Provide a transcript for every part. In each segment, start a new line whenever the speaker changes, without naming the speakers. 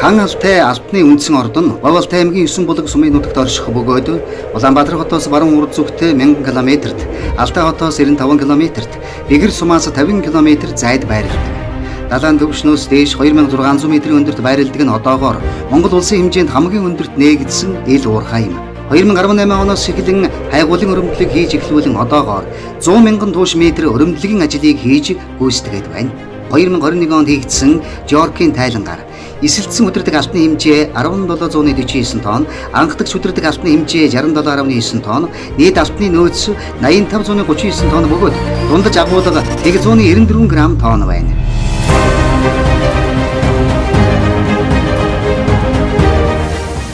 Хан Алтай алтны үндсэн ордон Говь-Алтай аймгийн 9 булаг сумын нутагт орших бөгөөд Улаанбаатар хотоос баруун урд зүгт 1000 км-т, Алтай хотоос 95 км-т, Бэгэр сумаас 50 км зайд байрладаг. Далайн түвшнөөс дээш 2600 метрийн өндөрт байрладаг нь одоогоор Монгол улсын хэмжээнд хамгийн өндөрт нээгдсэн ил уурхай юм. 2018 оноос эхлэн хайгуулын өрөмдлөг хийж эхлүүлэн одоогоор 100 мянган туш метр өрөмдлөгийн ажлыг хийж гүйцэтгээд байна. 2021 онд хийгдсэн Жоркийн тайлангаар эсэлтсэн өдөрдөг алтны хэмжээ 1749 тонн, анхдагч өдөрдөг алтны хэмжээ 67.9 тонн, нийт алтны нөөц 8539 тонн бөгөөд дундаж агуулга 194 грамм тонн байна.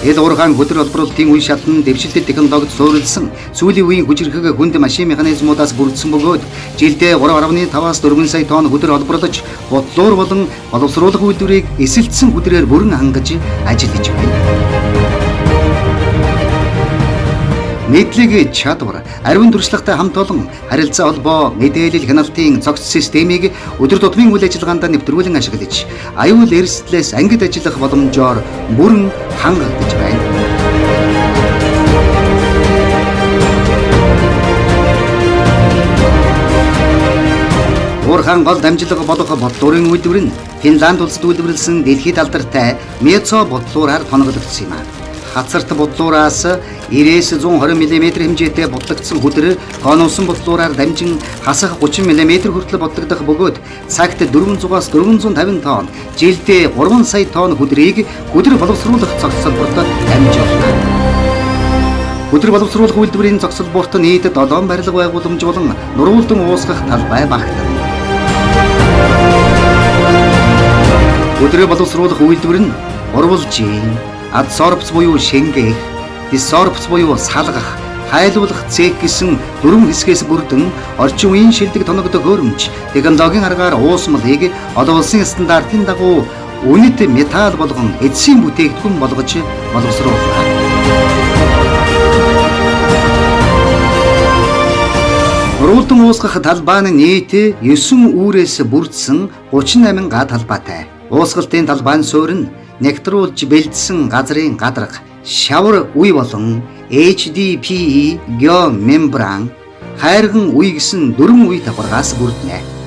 Эл уурхайн хөдөр олборлолтын үе шатнд дэвшилтэт технологид суурилсан сүүлийн үеийн хүчирхэг хүнд машин механизмуудаас бүрдсэн бөгөөд жилдээ 3.5-аас 4 сая тонн хөдөр олборлож ботлуур болон боловсруулах үйлдвэрийг эсэлтсэн хөдрөөр бүрэн хангаж ажиллаж байна. Мэдлэг, чадвар, ариун туршлагатай хамт олон харилцаа холбоо, мэдээлэл хяналтын цогц системийг өдөр тутмын үйл ажиллагаанд нэвтрүүлэн ашиглаж, аюул эрсдлээс ангид ажиллах боломжоор бүрэн хангагдаж байна. Уурхайн гол дамжлага болох ботлуурын үйлдвэр нь Финланд улсад үйлдвэрлэсэн дэлхийд алдартай Мецо ботлуураар тоноглогдсон юм. Хацарт ботлуураас 90-120 мм хэмжээтэй будлагдсан хүдэр конусын ботлуураар дамжин хасах 30 мм хүртэл будлагдах бөгөөд цагт 400-аас 450 тонн, жилдээ 3 сая тонн хүдрийг хүдэр боловсруулах зохицолборт дамжуулна. Хүдэр боловсруулах үйлдвэрийн зохицолборт нийт 7 барилга байгууламж болон нуруулдан уусгах талбай багтана. Хүдрээ боловсруулах үйлдвэр нь урвалжийн, адсорбц буюу шингээх, дисорбц буюу салгах, хайлуулах цех гэсэн дөрвөн хэсгээс бүрдэн орчин үеийн шилдэг тоногдох хөрөмж, технологийн аргаар уусмалыг олон улсын стандартын дагуу үнэт металл болгон эцсийн бүтээгдэхүүн болгож боловсруулна. Нуруулдан уусгах талбай нь нийт 9 үүрээс бүрдсэн 38 га талбайтай. Уусгалтын талбайн суурь нь нектруулж бэлдсэн газрын гадарга, шавар үе болон HDPE геомембран, хайрган үе гэсэн дөрвөн үе давхаргаас бүрднэ.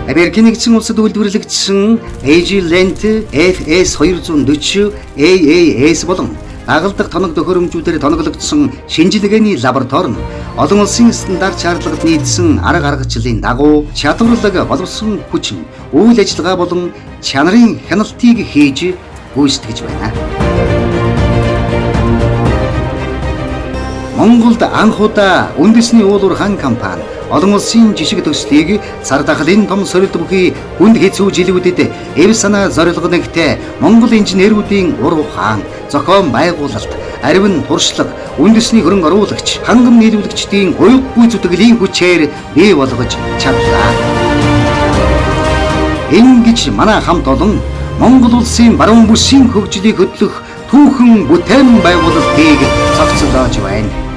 Америкийн нэгдсэн улсад үйлдвэрлэгдсэн Agilent FS240 AAS болон дагалдах тоног төхөөрөмжүүдээр тоноглогдсон шинжилгээний лаборатори нь олон улсын стандарт шаардлагад нийцсэн арга аргачлалын дагуу чадварлаг боловсон хүчин, үйл ажиллагаа болон чанарын хяналтыг хийж гүйцэтгэж байна. Монголд анх удаа үндэсний уул уурхайн компани олон улсын жишг төслийг цар тахлын том сорилт бүхий хүнд хэцүү жилүүдэд эв санаа зорилго нэгтэй Монгол инженерүүдийн ур ухаан, зохион байгуулалт, аривн туршлага, үндэсний хөрөнгө оруулагч, хангам нийлүүлэгчдийн уйггүй зүтгэлийн хүчээр бий болгож чадлаа. Ингэж манай хамт олон Монгол улсын баруун бүсийн хөгжлийг хөдлөх түүхэн бүтээн байгуулалтыг зохицолоож байна.